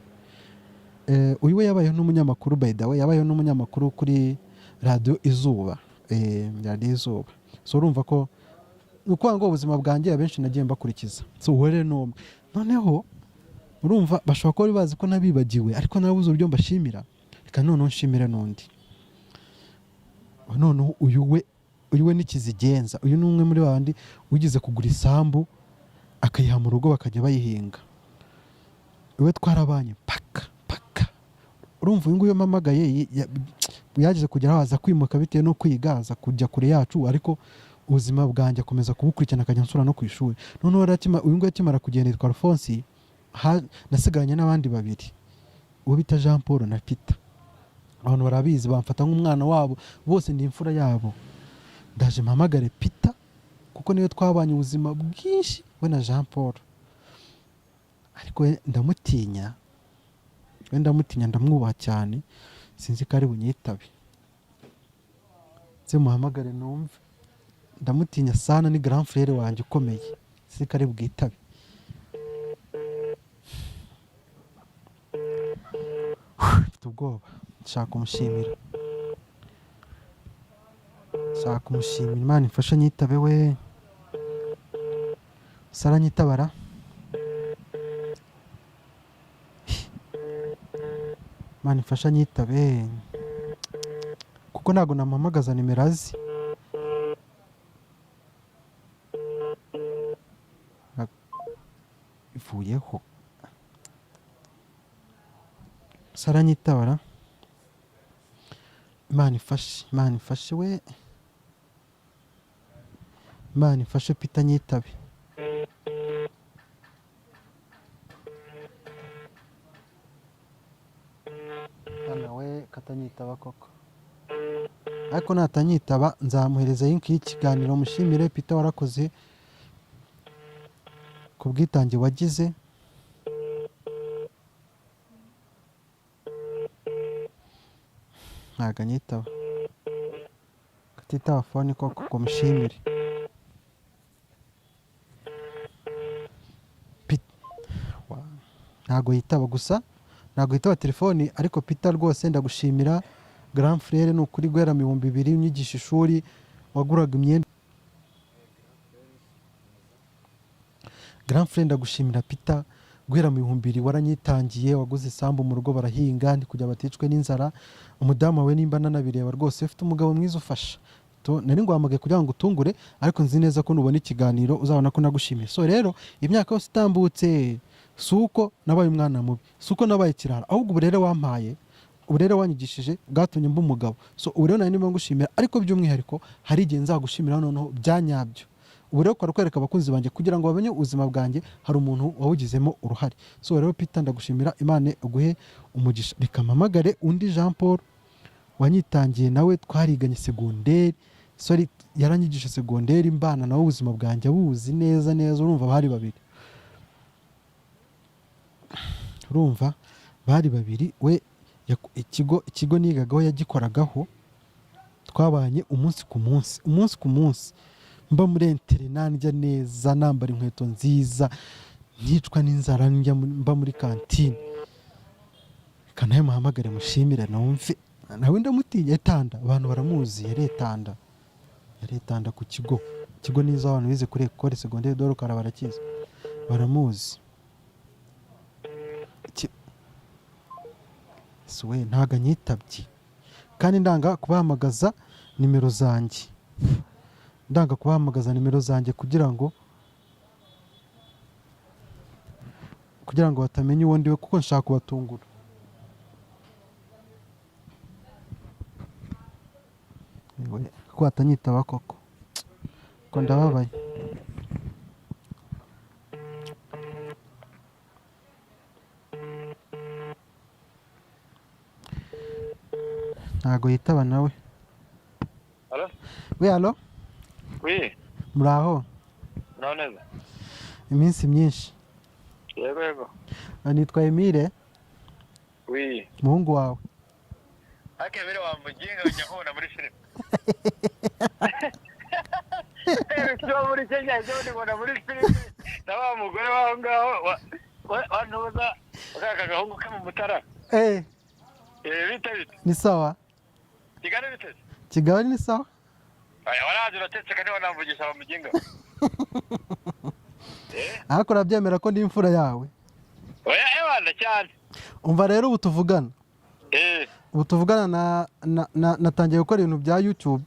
Uyu we yabayeho n'umunyamakuru, by the way, yabayeho n'umunyamakuru kuri Radiyo Izuba, Radiyo Izuba. So urumva ko ni ukuvuga ngo ubuzima bwanjye abenshi nagiye mbakurikiza. So uwo rero ni umwe. Noneho urumva bashobora kuba bari bazi ko nabibagiwe, ariko nabuze uburyo mbashimira. Reka noneho nshimire n'undi. Noneho uyu we n'ikizigenza. Uyu ni umwe muri bandi wigeze kugura isambu akayiha mu rugo bakajya bayihinga. We twarabanye paka paka. Urumva uyu nguyu mpamagaye, yaje kugera aho aza kwimuka bitewe no kwiga, aza kujya kure yacu, ariko ubuzima bwanjye akomeza kubukurikirana, akajya ansura no ku ishuri. Noneho rero uyu nguyu akimara kugenda, yitwa Alphonse, nasigaranye n'abandi babiri, uwo bita Jean Paul na Peter. Abantu barabizi, bamfata nk'umwana wabo bose, ni imfura yabo. Ndaje mpamagare Peter kuko niwe twabanye ubuzima bwinshi, we na Jean Paul. Ariko we ndamutinya, we ndamutinya, ndamwubaha cyane. Sinzi ko ari bunyitabe. Nze muhamagare numve. Ndamutinya sana, ni grand frère wanjye ukomeye. Sinzi ko ari bwitabe. Mfite ubwoba. Nshaka kumushimira, nshaka kumushimira. Imana imfashe nyitabe. We sara nyitabara. Imana imfashe nyitabe, kuko ntabwo namuhamagaza nimero azi. Ivuyeho. Sara nyitabara. Imana ifashe, Imana ifashe we, Imana ifashe Peter nyitabe. Anyitaba koko, ariko natanyitaba nzamuhereza link y'ikiganiro mushimire. Peter, warakoze ku bwitange wagize. Ntabwo anyitaba, atitaba phone koko ngo mushimire. Ntabwo yitaba gusa, ntabwo yitaba telefoni. Ariko Peter, rwose ndagushimira, grand frère. Ni ukuri, guhera mu 2000 unyigisha ishuri, waguraga imyenda. Grand frère, ndagushimira Peter. Guhera mu 2000 waranyitangiye, waguze isambu mu rugo barahinga kugira baticwe n'inzara. Umudamu wawe nimba nanabireba, rwose ufite umugabo mwiza ufasha. Nari nguhamagaye kugira ngo utungure, ariko nzi neza ko nubona ikiganiro uzabona ko nagushimiye. So rero, imyaka yose itambutse, si uko nabaye umwana mubi, si uko nabaye ikirara, ahubwo uburere wampaye, uburere wanyigishije bwatumye mba umugabo. So ubu rero nari ndimo ngushimira, ariko by'umwihariko hari igihe nzagushimira noneho bya nyabyo. Ubu rero kwari kwereka abakunzi banjye kugira ngo bamenye ubuzima bwanjye hari umuntu wawugizemo uruhare. So rero Peter, ndagushimira, Imana iguhe umugisha. Reka mpamagare undi Jean Paul wanyitangiye, nawe twariganye segonderi, sorry, yaranyigisha segonderi, mbana nawe ubuzima bwanjye abuzi neza neza. Urumva bari babiri, urumva bari babiri. We ikigo nigagaho yagikoragaho, twabanye umunsi ku munsi, umunsi ku munsi, mba muri internat, ndya neza, nambara inkweto nziza, nticwa n'inzara, njya mba muri kantine. Reka nawe muhamagare mushimire numve. Nawe ndamutinya. Etanda, abantu baramuzi, yari etanda, yari etanda ku kigo. Ikigo nizo abantu bize kuri Ecole Secondaire de Rukara barakizi, baramuzi. Si we, ntabwo anyitabye, kandi ndanga kubahamagaza nimero zanjye, ndanga kubahamagaza nimero zanjye kugira ngo batamenya uwo ndiwe, kuko nshaka kubatungura. Yewe, ko batanyitaba koko, ko ndababaye. Ntago yitaba nawe. Allô? We, allô? Oui, muraho? Muraho neza. Iminsi myinshi. Yego yego. Nitwa Emile. Oui. Umuhungu wawe. Ariko Emile wa muginga, ujya nkubona muri filime. Tuba muri Kenya, ejo ndibona muri filime. Na wa mugore waho ngaho, wa ntuza, aka gahungu ke mu Mutara. Eh, bite bite? Ni sawa. Kigali bite? Kigali ni sawa. Aya, waraje uratetse kandi wanamvugisha wa muginga. Eh? Ariko urabyemera ko ndi imfura yawe? Oya, ewana cyane. Umva rero, ubu tuvugana, ubu tuvugana natangiye gukora ibintu bya YouTube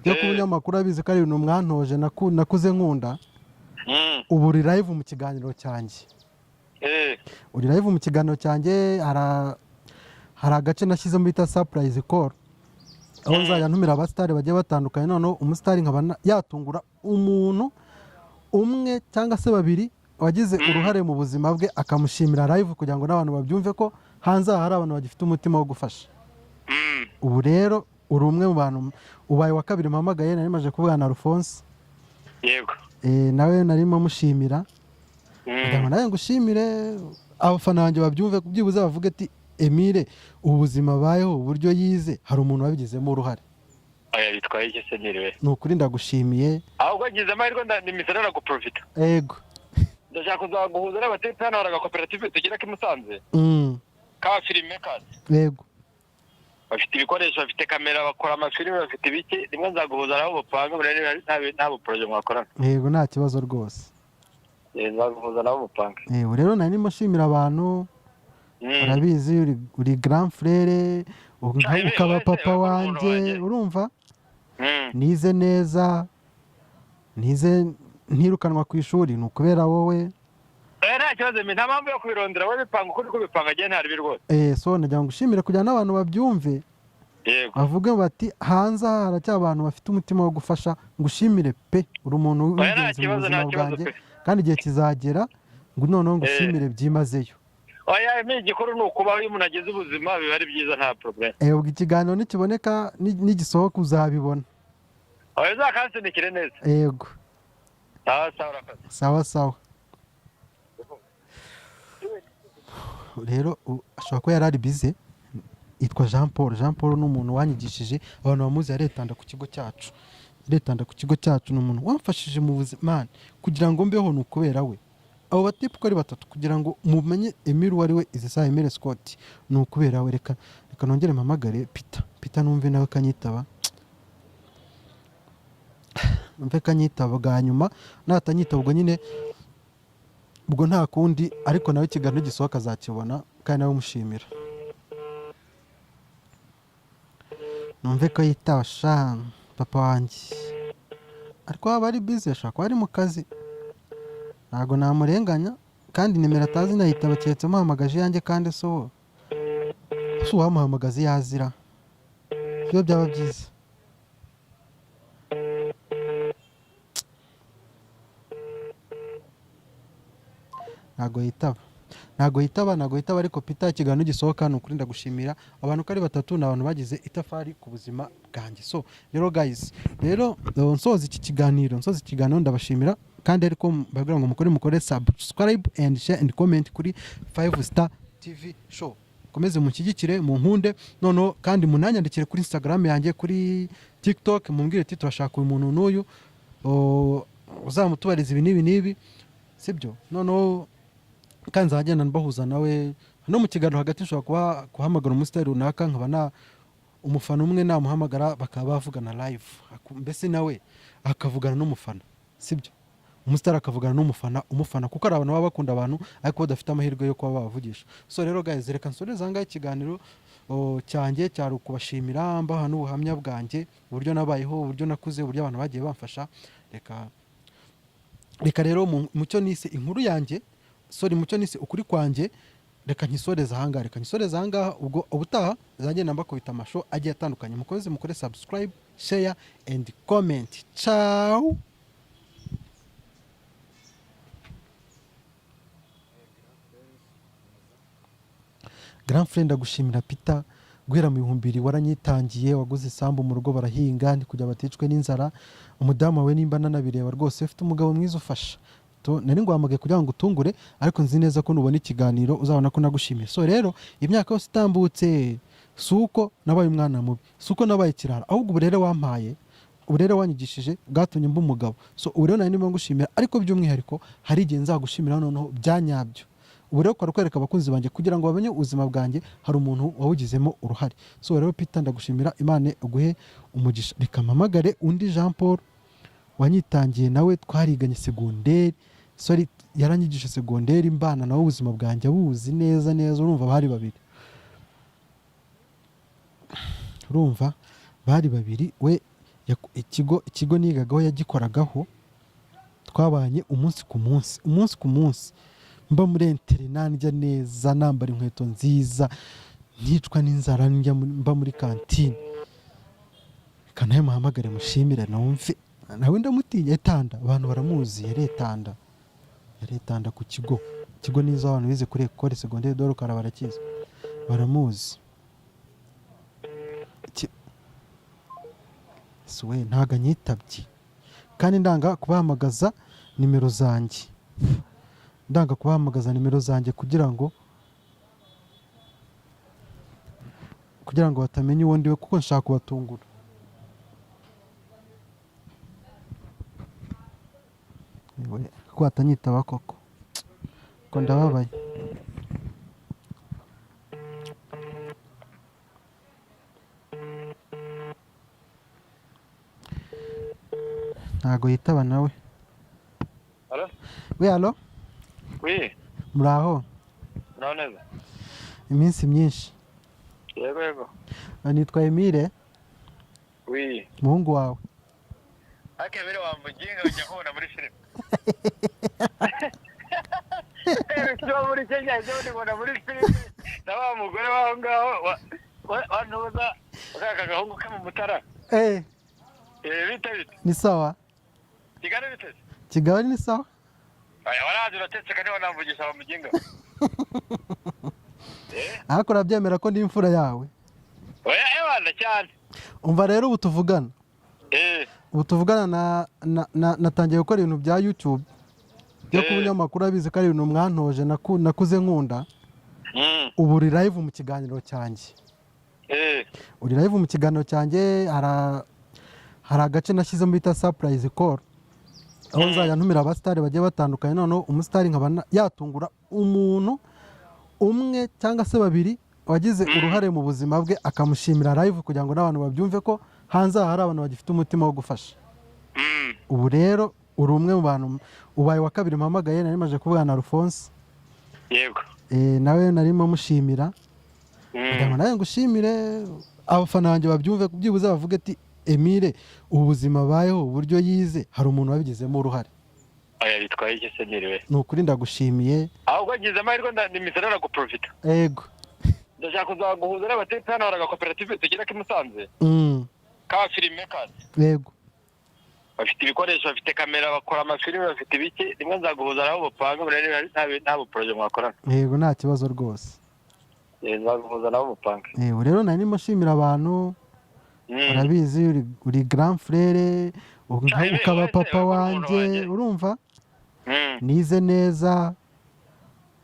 byo kuba umunyamakuru. Abizi ko ari ibintu mwantoje, nakuze nkunda. Ubu uri live mu kiganiro cyanjye. Uri live mu kiganiro cyanjye. Hari agace nashyizemo bita surprise call, aho nzajya ntumira abasitari bagiye batandukanye, noneho umusitari nkaba yatungura umuntu umwe cyangwa se babiri wagize uruhare mu buzima bwe, akamushimira live kugira ngo n'abantu babyumve ko hanze aha hari abantu bagifite umutima wo gufasha. Ubu rero uri umwe mu bantu, ubaye wa kabiri mpamagaye. Nari maje kuvugana na Alphonse. Nawe narimo mushimira, kugira ngo nawe ngushimire, abafana banjye babyumve, byibuze bavuge ati: "Emile, ubu buzima abayeho, uburyo yize, hari umuntu wabigizemo uruhare." Oya, bitwaye iki se niriwe? Ni ukuri, ndagushimiye. Ahubwo ngize amahirwe ni guprofita. Ndashaka kuzaguhuza n'abatetse hano, hari agakoperative tugira k'i Musanze k'aba filmmakers. Bafite ibikoresho, bafite kamera, bakora amafilime, bafite ibiki. Rimwe nzaguhuza nabo mupanga, murebe nta projet mwakorana. Yego, nta kibazo rwose. Eh, nzaguhuza nabo mupanga. Yego, rero nari ndimo nshimira abantu. Urabizi, uri grand frère, Cyane, ukaba wese, papa uri umuntu wanjye. wanjye. Urumva, nize neza, nize ntirukanwa ku ishuri, ni ukubera wowe. Eh, nta kibazo, nta mpamvu yo kubirondera. Wowe bipanga uko uri kubipanga, agiye ntaribi rwose. So nagira ngo ngushimire kugira ngo n'abantu babyumve, bavuge bati: "Hanze aha haracyari abantu bafite umutima wo gufasha." Ngushimire pe, uri umuntu Oya, nta w'ingenzi mu kibazo, buzima nta kibazo bwanjye, pe. kandi igihe kizagera ngo noneho ngushimire byimazeyo. Oya, igikuru ni ukubaho. Iyo umuntu agize ubuzima biba ari byiza, nta problème. Ubwo ikiganiro nikiboneka, nigisohoka uzabibona. Oya, uzakansunikire neza. Yego. Sawa sawa, urakoze. Sawa sawa. Rero ashobora kuba yari ari busy. Yitwa Jean Paul. Jean Paul ni umuntu wanyigishije, abantu bamuzi, yaretanda ku kigo cyacu, yaretanda ku kigo cyacu. Ni umuntu wamfashije mu buzima, man. Kugira ngo mbeho ni ukubera we. Abo batipu uko ari batatu, kugira ngo mumenye Emile uwo ari we izi saha, Emile Scott, ni ukubera we. Reka nongere mpamagare Peter. Peter numve nawe kanyitaba, numve kanyitaba bwa nyuma. Natanyitaba ubwo nyine ubwo nta kundi, ariko nawe ikiganiro gisohoka azakibona kandi nawe umushimira. Numve ko yitaba sha papa wanjye, ariko waba ari busy, ashobora kuba ari mu kazi, ntabwo namurenganya. Kandi nimero atazi nayitaba keretse muhamagaje iyanjye. Kandi si uwo si uwamuhamagaza iyo azira iyo byaba byiza. Ntabwo yitaba, ntabwo yitaba, ntabwo yitaba. Ariko Peter, ikiganiro gisohoka ni ukuri ndagushimira. Abantu uko ari batatu ni abantu bagize itafari ku buzima bwanjye. So rero guys, rero nsoza iki kiganiro ndabashimira kandi, ariko mbabwira ngo mukore subscribe and share and comment kuri 5 Star TV Show. Mukomeze munshyigikire, munkunde. Noneho kandi munanyandikire kuri Instagram yanjye, kuri TikTok, mumbwire ati turashaka uyu muntu n'uyu, uzamutubariza ibi n'ibi n'ibi, sibyo? Noneho kandi nzagenda mbahuza nawe no mu kiganiro hagati. Nshobora kuba guhamagara umusitari runaka, nkaba na umufana umwe namuhamagara bakaba bavugana live. Mbese nawe akavugana n'umufana, sibyo? Umusitari akavugana n'umufana umufana, kuko hari abantu baba bakunda abantu ariko badafite amahirwe yo kuba babavugisha. So rero guys, reka nsoreze aha ngaha ikiganiro cyanjye. Cyari ukubashimira, mbaha n'ubuhamya bwanjye, uburyo nabayeho, uburyo nakuze, uburyo abantu bagiye bamfasha. Reka rero mucyo nise inkuru yanjye, sorry, mucyo nise ukuri kwanjye, reka nkisoreze ahangaha, reka nkisoreze ahangaha. Ubwo ubutaha nzagenda mbakubita amasho agiye atandukanye. Mukomeze mukore subscribe, share and comment. Ciao. Grand frère, ndagushimira Peter. Guhera mu 2000 waranyitangiye, waguze isambu mu rugo barahinga kugira baticwe n'inzara. Umudamu wawe nimba nanabireba rwose, ufite umugabo mwiza ufasha. Nari nguhamagaye kugira ngo utungure, ariko nzi neza ko nubona ikiganiro uzabona ko nagushimiye. So rero imyaka yose itambutse, si uko nabaye umwana mubi, si uko nabaye ikirara, ahubwo uburere wampaye, uburere wanyigishije bwatumye mba umugabo. So ubu rero nari ndimo ngushimira, ariko by'umwihariko hari igihe nzagushimira noneho bya nyabyo. Ubu rero kwari kwereka abakunzi banjye kugira ngo bamenye ubuzima bwanjye hari umuntu wawugizemo uruhare. So rero Peter, ndagushimira, Imana iguhe umugisha. Reka mpamagare undi Jean Paul wanyitangiye, nawe twariganye segonderi, sorry, yaranyigisha segonderi, mbana nawe ubuzima bwanjye abuzi neza neza. Urumva bari babiri, urumva bari babiri. We ikigo nigagaho yagikoragaho, twabanye umunsi ku munsi, umunsi ku munsi, mba muri internat, ndya neza, nambara inkweto nziza, nticwa n'inzara, njya mba muri kantine. Reka nawe muhamagare mushimire numve. Nawe ndamutinya, etanda abantu baramuzi, yaretanda, yaretanda ku kigo. Ikigo nizo abantu bize kuri Ecole Secondaire de Rukara barakizi, baramuzi. Suwe ntago anyitabye, kandi ndanga kubahamagaza nimero zanjye, ndanga kubahamagaza nimero zanjye kugira ngo batamenya uwo ndiwe, kuko nshaka kubatungura. Yewe, ko batanyitaba koko, ko ndababaye. Ntago yitaba nawe. Allô? We, allô? Oui, Muraho? Muraho neza. Iminsi myinshi. Yego. Nitwa Emile. Oui. Umuhungu wawe. Ariko Emile wamuginga ujya kubona muri filime. Kiba muri Kenya, ejo bundi mbona muri filime na wa mugore w'aho ngaho wa ntuza uriya gahungu ke mu Mutara. Eh, bite bite? Ni sawa. Kigali bite? Kigali ni sawa. Aya waraje uratetse kandi wanamvugisha wa muginga. Ariko urabyemera ko ndi imfura yawe? Oya, ewana, cyane. Umva rero, ubu tuvugana, ubu tuvugana natangiye gukora ibintu bya YouTube byo kuba umunyamakuru. Abizi ko ari ibintu mwantoje, nakuze nkunda. Ubu uri live mu kiganiro cyanjye. Uri live mu kiganiro cyanjye. Hari agace nashyizemo bita surprise call, aho nzajya ntumira abasitari bagiye batandukanye, noneho umusitari nkaba yatungura umuntu umwe cyangwa se babiri wagize uruhare mu buzima bwe, akamushimira live, kugira ngo n'abantu babyumve ko hanze aha hari abantu bagifite umutima wo gufasha. Ubu rero uri umwe mu bantu, ubaye wa kabiri mpamagaye. Nari maze kuvugana na Alphonse. Nawe narimo mushimira kugira ngo nawe ngushimire, abafana banjye babyumve, byibuze bavuge ati: "Emile, ubu buzima abayeho, uburyo yize, hari umuntu wabigizemo uruhare." Oya, bitwaye iki se niriwe? Ni ukuri ndagushimiye. Ahubwo ngize amahirwe, ndimisana naguprofita. Ndashaka kuzaguhuza n'abatetse hano. Hari agakoperative tugira k'i Musanze ka filmmakers. Bafite ibikoresho, bafite kamera, bakora amafilime, bafite ibiki. Rimwe nzaguhuza nabo mupanga, murebe nta projet mwakorana. Yego, nta kibazo rwose. Nzaguhuza nabo mupanga. Yego, rero nari ndimo nshimira abantu. Urabizi, uri grand frère, Cyane, ukaba wese, papa uri umuntu wanjye. wanjye. Urumva, nize neza,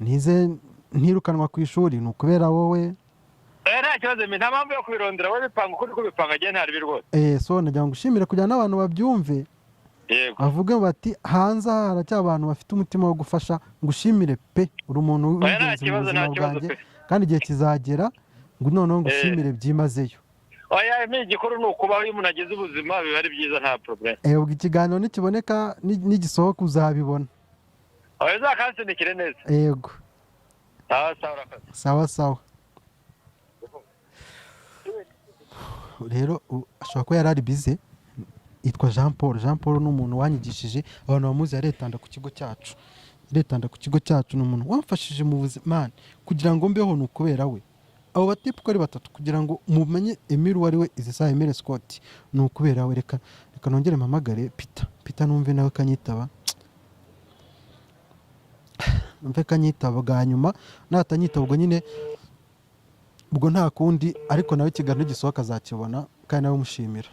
nize ntirukanwa ku ishuri, ni ukubera wowe. Nta kibazo, nta mpamvu yo kubirondera. Wowe bipanga uko uri kubipanga, agiye ntaribi rwose. So nagira ngo ngushimire kugira n'abantu babyumve, bavuge bati: "Hanze aha haracyari abantu bafite umutima wo gufasha." Ngushimire pe, uri umuntu Oya, nta w'ingenzi mu kibazo, buzima nta kibazo bwanjye, pe. kandi igihe kizagera ngo noneho ngushimire byimazeyo. Oya, igikuru ni ukubaho. Iyo umuntu agize ubuzima biba ari byiza, nta problème. Ubwo ikiganiro nikiboneka, nigisohoka uzabibona. Oya, uzakansunikire neza. Yego. Sawa sawa, urakoze. Sawa sawa. Rero ashobora kuba yari ari bize. Yitwa Jean Paul. Jean Paul ni umuntu wanyigishije, abantu bamuzi, yaretanda ku kigo cyacu, yaretanda ku kigo cyacu. Ni umuntu wamfashije mu buzima kugira ngo mbeho, ni ukubera we. Abo batipu uko ari batatu, kugira ngo mumenye Emile uwo ari we izi saha, Emile Scott, ni ukubera we. Reka nongere mpamagare Peter. Peter numve nawe kanyitaba, numve kanyitaba bwa nyuma. Natanyitaba ubwo nyine ubwo nta kundi, ariko nawe ikiganiro gisohoka azakibona, kandi nawe umushimira.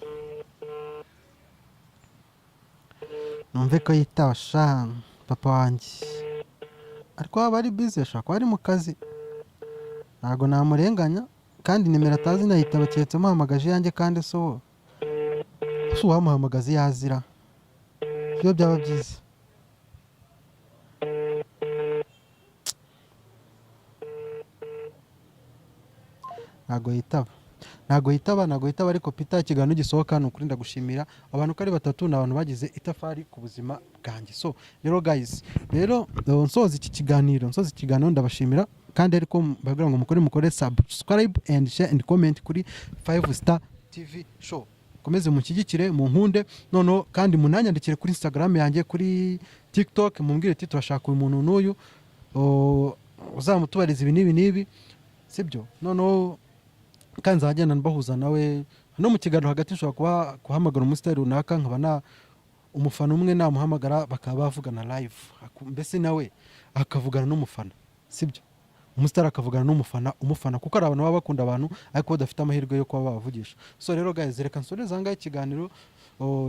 Numve ko yitaba sha papa wanjye, ariko waba ari bize, ashobora kuba ari mu kazi, ntabwo namurenganya. Kandi nimero atazi nayitaba, keretse muhamagaje iyanjye. Kandi so si uwamuhamagaza iyo azira iyo byaba byiza. Ntabwo yitaba, ntabwo yitaba, ntabwo yitaba. Ariko Peter, ikiganiro gisohoka, ni ukuri ndagushimira. Abantu uko ari batatu ni abantu bagize itafari ku buzima bwanjye. So rero guys, rero nsoza iki kiganiro ndabashimira kandi, ariko mbabwira ngo mukore subscribe and share and comment kuri 5 Star TV Show. Mukomeze munshyigikire, munkunde, noneho kandi munanyandikire kuri Instagram yanjye, kuri TikTok, mumbwire ati: "Turashaka uyu muntu n'uyu, uzamutubariza ibi n'ibi n'ibi." Sibyo? Noneho kandi nzagenda mbahuza nawe no mu kiganiro hagati. Nshobora kuba guhamagara umusitari runaka, nkaba na umufana umwe namuhamagara, bakaba bavugana live. Mbese nawe akavugana n'umufana, sibyo? Umusitari akavugana n'umufana umufana, kuko hari abantu baba bakunda abantu ariko badafite amahirwe yo kuba babavugisha. So rero guys, reka nsoreze aha ngaha ikiganiro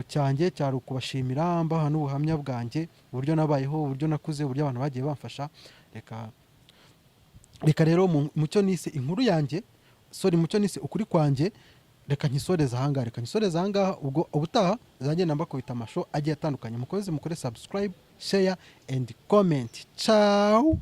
cyanjye. Cyari ukubashimira, mbaha n'ubuhamya bwanjye, uburyo nabayeho, uburyo nakuze, uburyo abantu bagiye bamfasha. Reka rero mu cyo nise inkuru yanjye, sorry, mu cyo nise ukuri kwanjye, reka nkisoreze ahangaha, reka nkisoreze ahangaha. Ubwo ubutaha nzagenda mbakubita amasho agiye atandukanye. Mukomeze mukore subscribe, share and comment. Ciao.